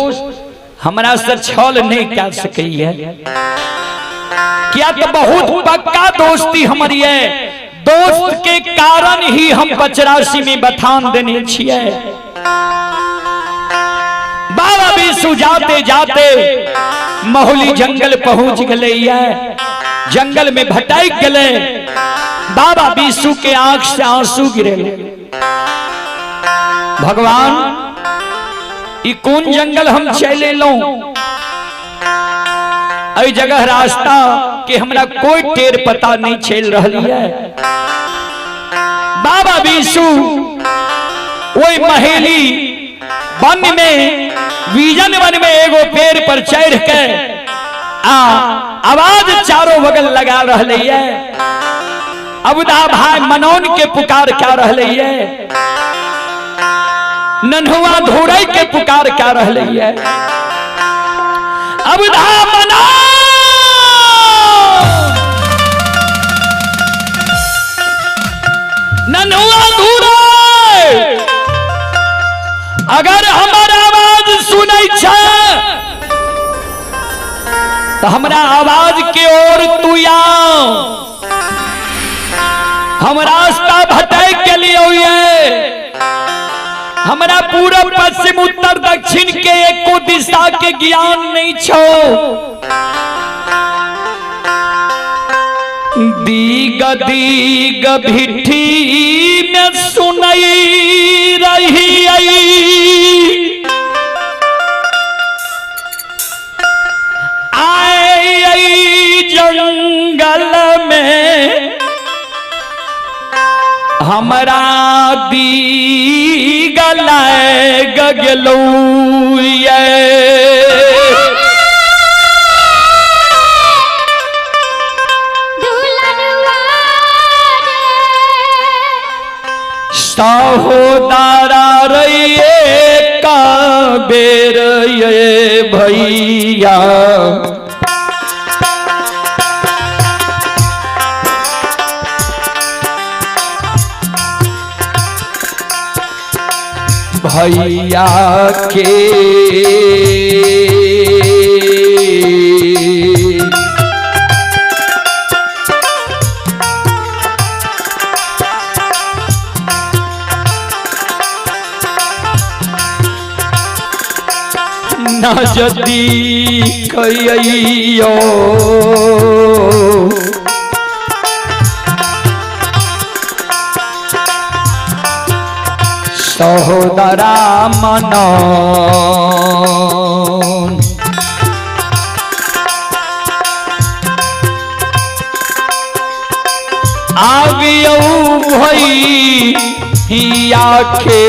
दोस्त हमरा से छल नहीं कर सकैया। क्या तो बहुत पक्का दोस्ती हमर ये, दोस्त के कारण ही हम पचराशी में बथान देने छिए। बाबा बिसु जाते जाते महुली जंगल पहुंच गए, जंगल में भटक गए। बाबा बिसु के आंख से आंसू गिरे। भगवान ई कौन जंगल हम चले लो, एहि जगह रास्ता के हमरा कोई टेर पता नहीं चल रही है। बाबा बिसु ओहि महेली वन में, बीजन वन में एगो पेड़ पर चढ़ के आ आवाज चारों बगल लगा रही है। अबुदा भाई मनौन के पुकार क्या रही है, नन्हुआ धुरई के पुकार क्या रही है। अबुदा मना नन्हुआ धुरई, अगर हमर आवाज सुनै छै तो हमरा आवाज के ओर तू आओ, हम रास्ता भटक के लिए हुए, हमरा पूरब पश्चिम उत्तर दक्षिण के एको दिशा के ज्ञान नहीं छो। दीग दीग भिठी में सुनई रही आई, आई जंगल में हमरा दीग लाग गेलौ ये। सहोदारा रे का बेर ये भैया, भैया के नजदीक अइयो, सहोदरा मनौन। आबियौ भैया के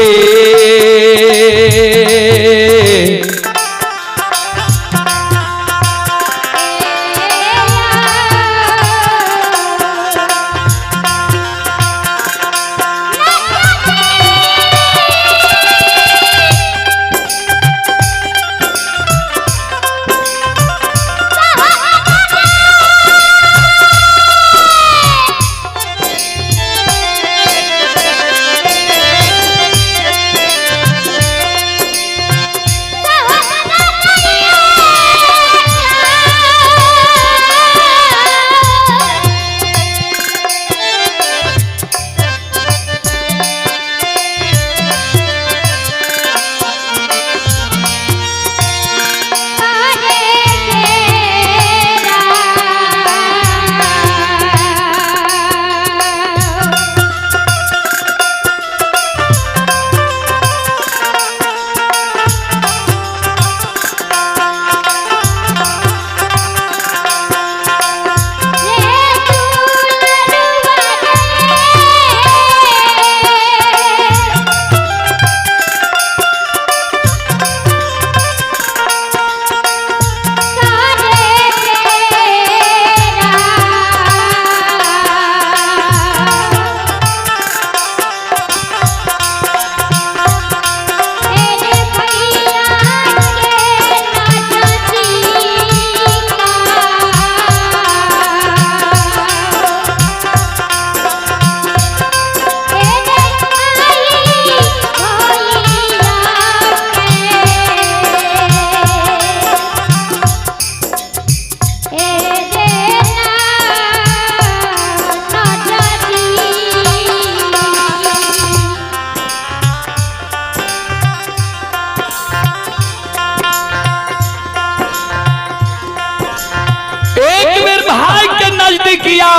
दिया।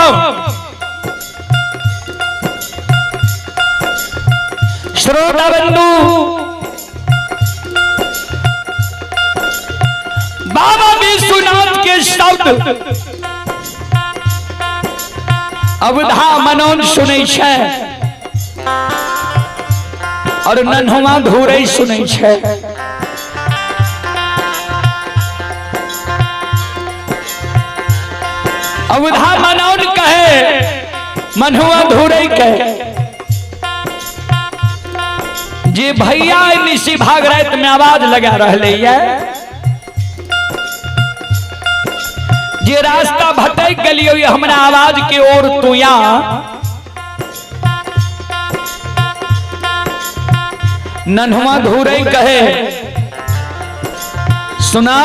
श्रोता बंधु, बाबा विश्वनाथ के शब्द अवधा मनोन सुनै छै और नन्हुआ धूरै सुनै छै। अवधा मनौन कहे, मनुआ धूरै कहे जे भैया निशी भाग रात में आवाज लगा रहे है, जे रास्ता भटक गलियो हमरा आवाज के ओर तुया। नन्हुआ धूरै कहे, सुना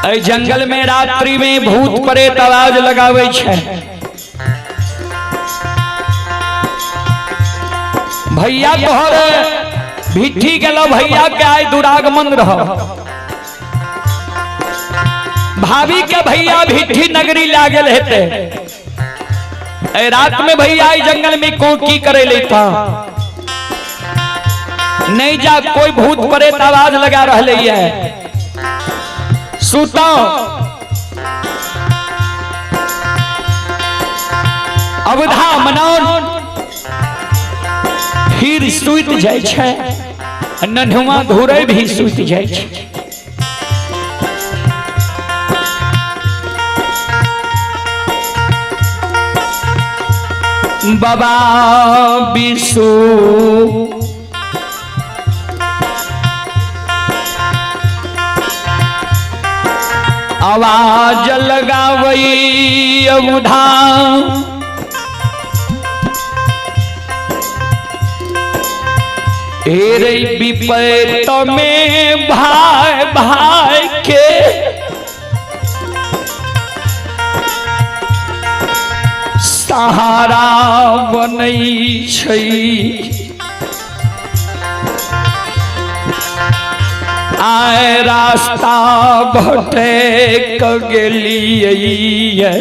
एहि जंगल में रात्रि में भूत प्रेत आवाज लगावे छै। भैया तोहर भिट्ठी गेलो, भैया के आइ दुरागमन रह, भाभी के भैया भिट्ठी नगरी लागल हेते। रात में भैया आई जंगल में को की करे लेता नहीं जा, कोई भूत प्रेत आवाज लगा रहे है। सुता अवधा मनान फिर सुत जाय छै, नन्हुआ धुरै भी सुत जाय छै। बाबा विशु आवाज लगावई अवधा, रे विपत में भाई भाई के सहारा बनै छै। आए रास्ता भटक गेलियै,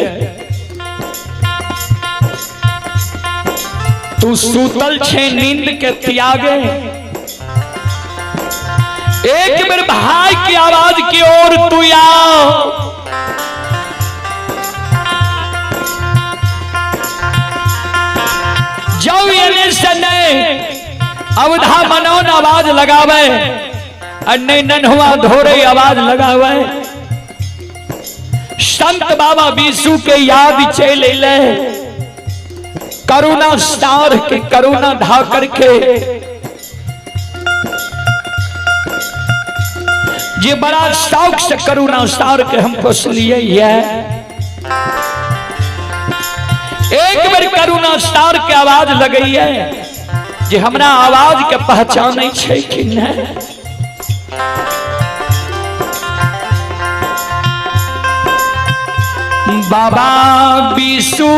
तू सुतल छे नींद के त्यागे। एक बेर भाई की आवाज की ओर तू आ। जाओ एने से नहीं अवधा मनौन आवाज लगावे, और नहीं नन्हुआ धोरे आवाज लगावे। संत बाबा विशु के याद चल अलै, करुणा सार के करुणा धा करके जे बड़ा शौक से करुणा सार के हम पोसलिए है। एक बेर करुणा सार के आवाज लगई है जे हमरा आवाज के पहचानै छै कि नहीं। बाबा विशु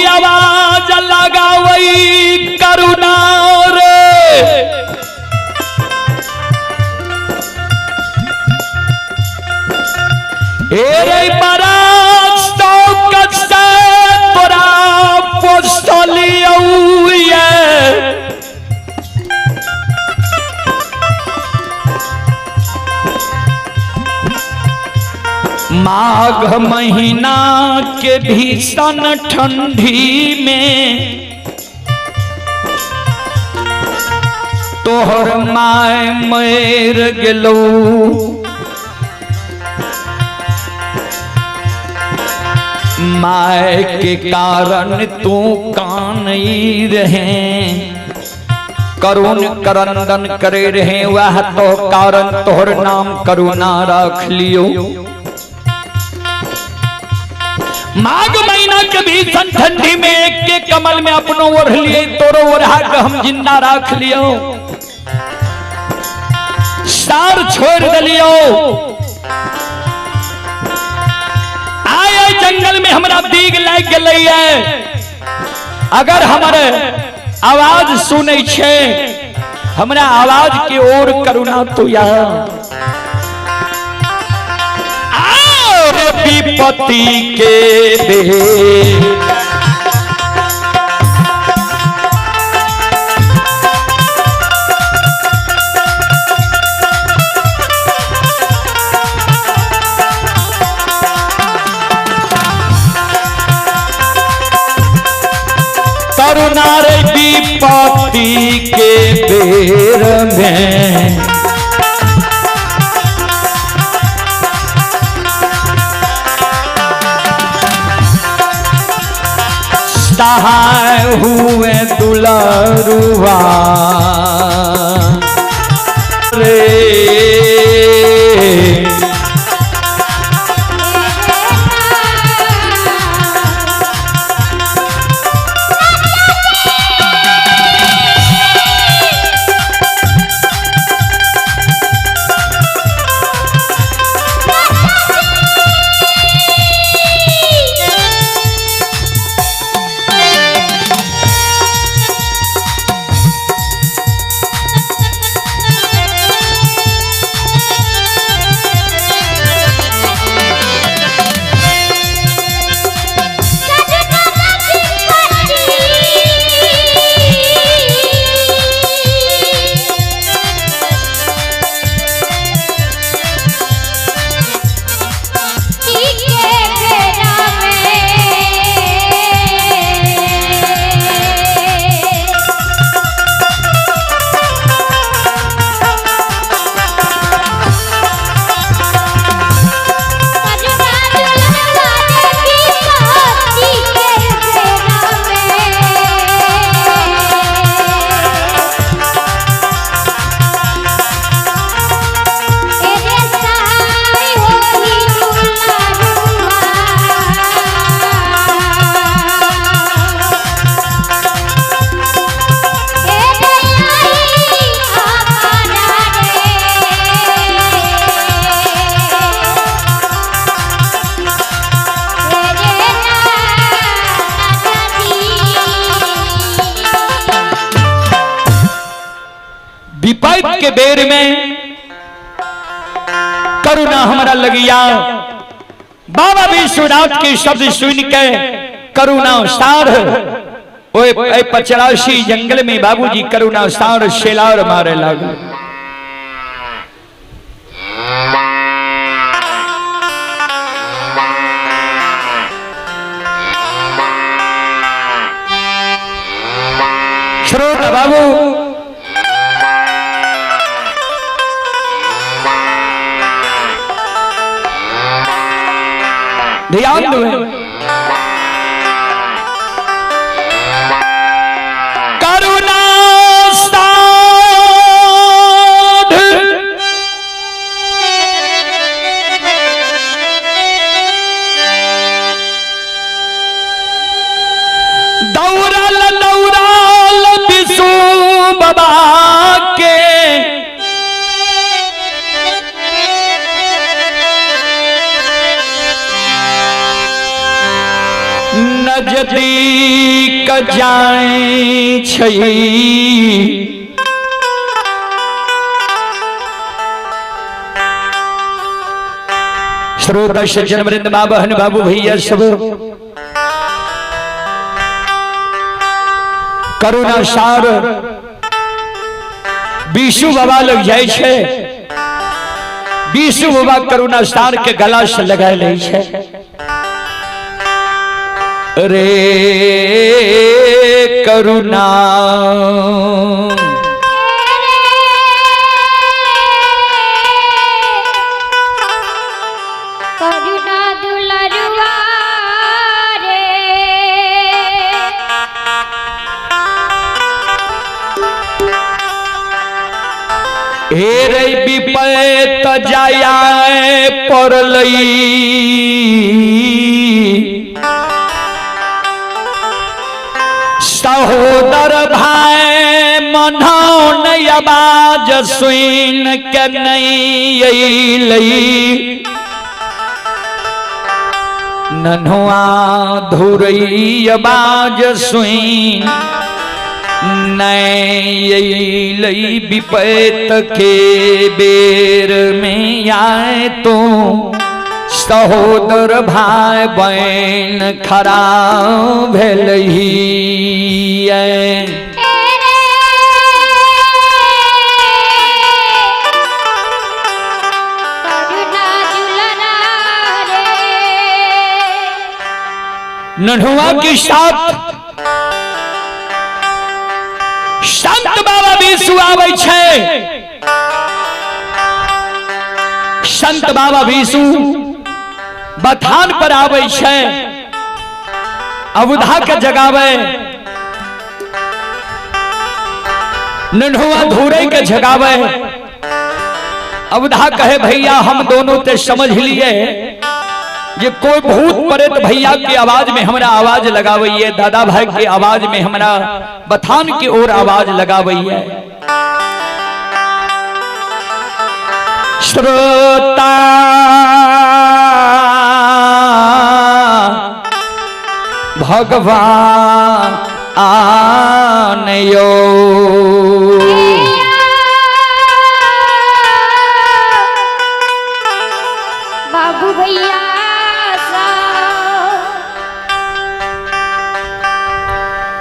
आवाज लगावई करुणा रे, हे रे बड़ा शौक से तोरा पोसलियौ ये। माघ महीना के भीषण ठंडी में तोहर my मर गेलौ। My के कारण तू कानई रहे, करुण करंदन करे रहे, वह तो कारण तोहर नाम करुणा रख लियो। माघ महीना के भीषण ठंडी में एक के कमल में अपनो ओढ़ लिए, तोरो ओढ़ा के हम जिंदा रख लियो। सार छोड़ दिलियो, आए जंगल में हमरा दीग लाग गेलै है। अगर हमारे आवाज सुनै छे, हमरा आवाज के ओर करुणा तो या। विपत्ति के बेर। करुणा रे विपत्ति के बेर में सहाय हुए दुलरुआ रे। विपद के बेर में करुणा हमारा लगिया। बाबा विश्वनाथ के शब्द सुन के करुणा सार ओए पचराशी जंगल में बाबूजी करुणा सार शेलार मारे लागल। श्रोता बाबू ध्यान दो। करुणा साध दौड़ल दौड़ल विशु बाबा के नजदीक जाए छै। श्रोता सज्जन वृंद माँ बहन बाबू भैया सब करुणा सार विशु बाबा लग जाए छै। विशु बाबा करुणा सार के गला से लगा ले छै। रे करुणा करुणा दुलरुआ रे। हे रे विपत जाया पड़लई सहोदर भाई मनौन आवाज सुन के नहीं अइलई नन्हुआ धुरई आवाज सुन नहीं अइलई विपत के बेर में आए तो सहोदर भाई बहन खड़ा भेल नन्हुआ के साथ संत बाबा विशु आबै छै। संत बाबा विशु बथान पर आबै छै, अवधा के जगावे, नन्हुआ धूरे के जगावे। अवधा कहे भैया हम दोनों ते समझ लिए ये कोई भूत प्रेत भैया की आवाज में हमरा आवाज लगावई है, दादा भाई की आवाज में हमरा बथान की ओर आवाज लगावई है। श्रोता भगवान आनयो बाबू भैया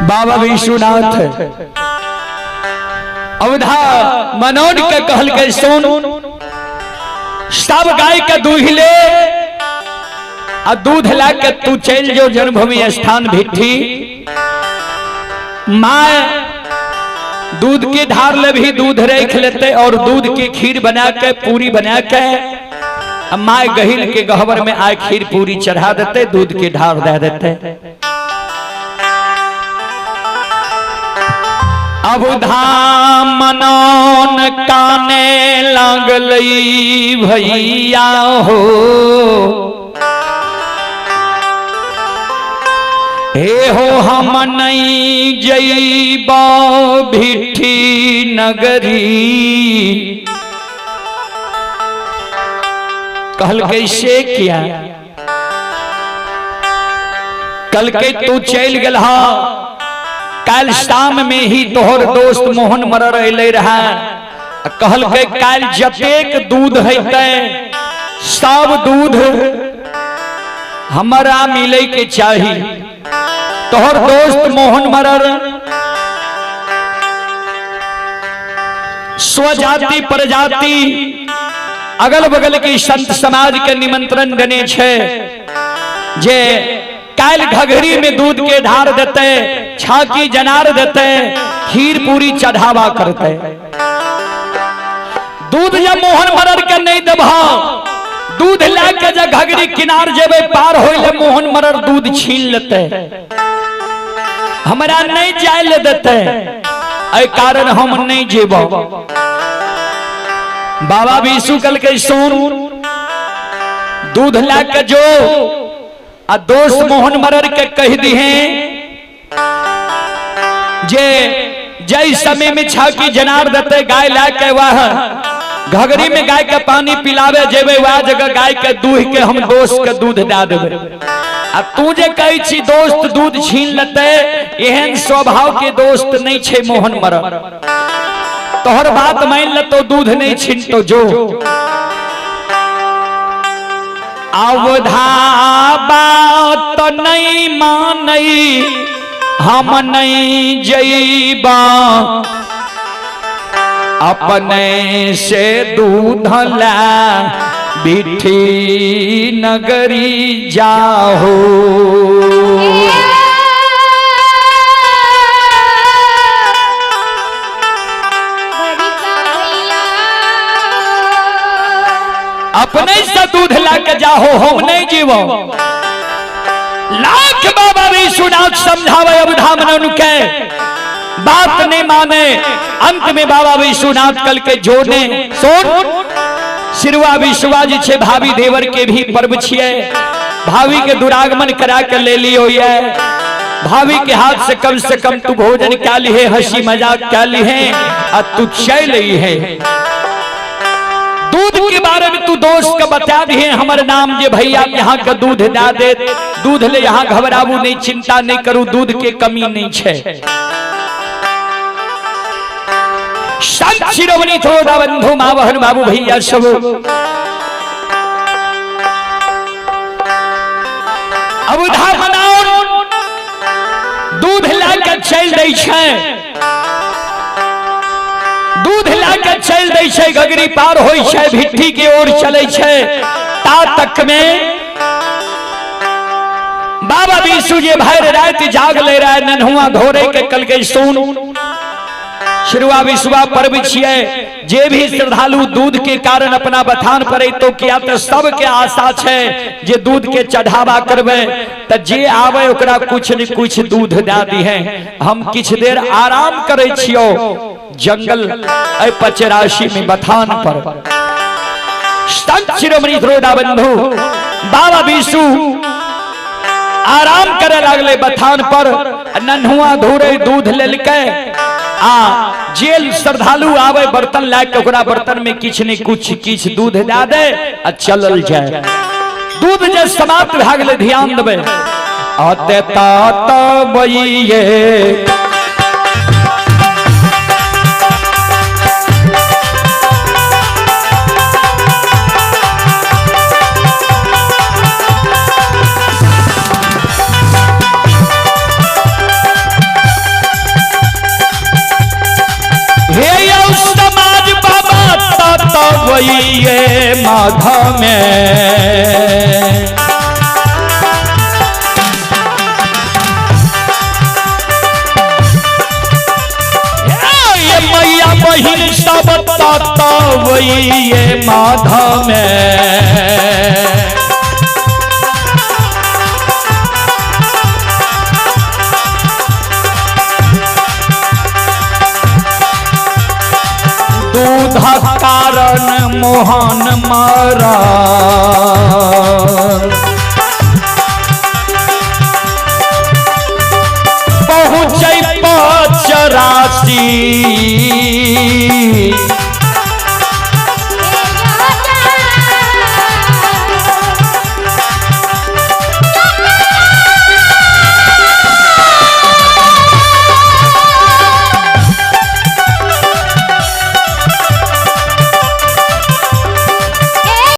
बाबा विश्वनाथ अवधा मनोज के कहल के सुन, सब गाय के दूध ले आ दूध ला के तू चल जो जन्मभूमि स्थान भिट्ठी। माँ दूध के धार ले भी दूध रख लेते और दूध की खीर बना के पूरी बना के माँ गहिल के गहबर में आए खीर पूरी चढ़ा देते, दूध के ढार दे देते। अब धाम मनौन काने लागलई भैया हो, हे हो हम नहीं जईबो भिट्ठी नगरी। कहल कैसे किया? कल के तू चल गेल हा, काल शाम में ही तोहर दोस्त मोहन मरर अलै रहा। कहल के काल जतेक दूध हेतै सब दूध हमरा मिले के चाही। तोहर दोस्त मोहन मरर स्वजाति प्रजाति अगल बगल के संत समाज के निमंत्रण देने छे जे काल घघरी में दूध के धार देते, छाकी जनार देते, खीर पूरी चढ़ावा करते। दूध जब मोहन मरर के नहीं देबह, दूध ला के जब घघरी किनार जेबे पार होइले मोहन मरर दूध छीन लेते, हमरा नहीं जाए ले देते, एहि कारण हम नहीं जेबो। बाबा विशु कल के सुन, दूध ला के जो आ दोस्त मोहन मरर के कह दिहे जे जय समय में छाकी जनार देते गाय ला के वह घघरी में गाय के पानी पिलावे जेबे वह जगह गाय के दूध के हम दोस्त के दूध दे देबे। आ तू जे कहै छी दोस्त दूध छीन लेते, एहन स्वभाव के दोस्त नहीं छे मोहन मरर। तोहर बात मान लेतो दूध नहीं छीनतो जो। अवधा बात नहीं मानई हम नहीं जईबा, अपने से दूध ला बिठी नगरी जाहो। अपने से दूध ला के जाहो हम नहीं जीवो। लाख बाबा विश्वनाथ समझावे अवधा मनन के बात नहीं माने। अंत में बाबा विश्वनाथ कल के जोड़ने सुन, सिरवा विश्वा जी छे भाभी देवर के भी पर्व छिए, भाभी के दुरागमन करा के ले लियो ये, भाभी के हाथ से कम तू भोजन क्या लिए, हंसी मजाक क्या लिए, आ तू चल ही है। दूध के बारे में तू दोस्त का बता दिए हमारे नाम जे भैया यहाँ का दूध दा दे, दूध ले यहाँ घबराबू नहीं, चिंता नहीं करू, दूध के कमी नहीं छे। संत शिरोमणि थोड़ा बंधु माँ बहन बाबू भैया सब अबुधा मनाओ दूध लए के चलि दै छै, दूध लए के चलि दै छै, गगरी पार होइ छै, भिट्ठी के ओर चलै छै। ता तक में बाबा विशु जे भरि राति जाग ले रहा नन्हुआ घोरे के कल के सुन शिरुआ विशुआ पर्व छियै, जे भी श्रद्धालु दूध के कारण अपना बथान पर तो किया तो सबके आशा छै जे दूध के चढ़ावा करबै त जे आवे ओकरा कुछ न कुछ दूध दए दिहे। हम किछ देर आराम करै छियो जंगल ऐ पचराशी में बथान पर। संत शिरोमणि द्रोड़ा बंधु बाबा विशु आराम करे लागले बथान पर, नन्हुआ धूरे दूध लेलकै आ जेल श्रद्धालु आवे बर्तन लाए के ओकरा बर्तन में किछ ने कुछ किछ दूध दए दे आ चलल जाए। दूध जे समाप्त भए गेलै, ध्यान देबै, अते तात बइये हे यौ समाज बाबा ततवैये माघ में। हे मैया बहिन सब ततवैये माघ में। दूध कारण मोहन मारा पहुँचै पचराशी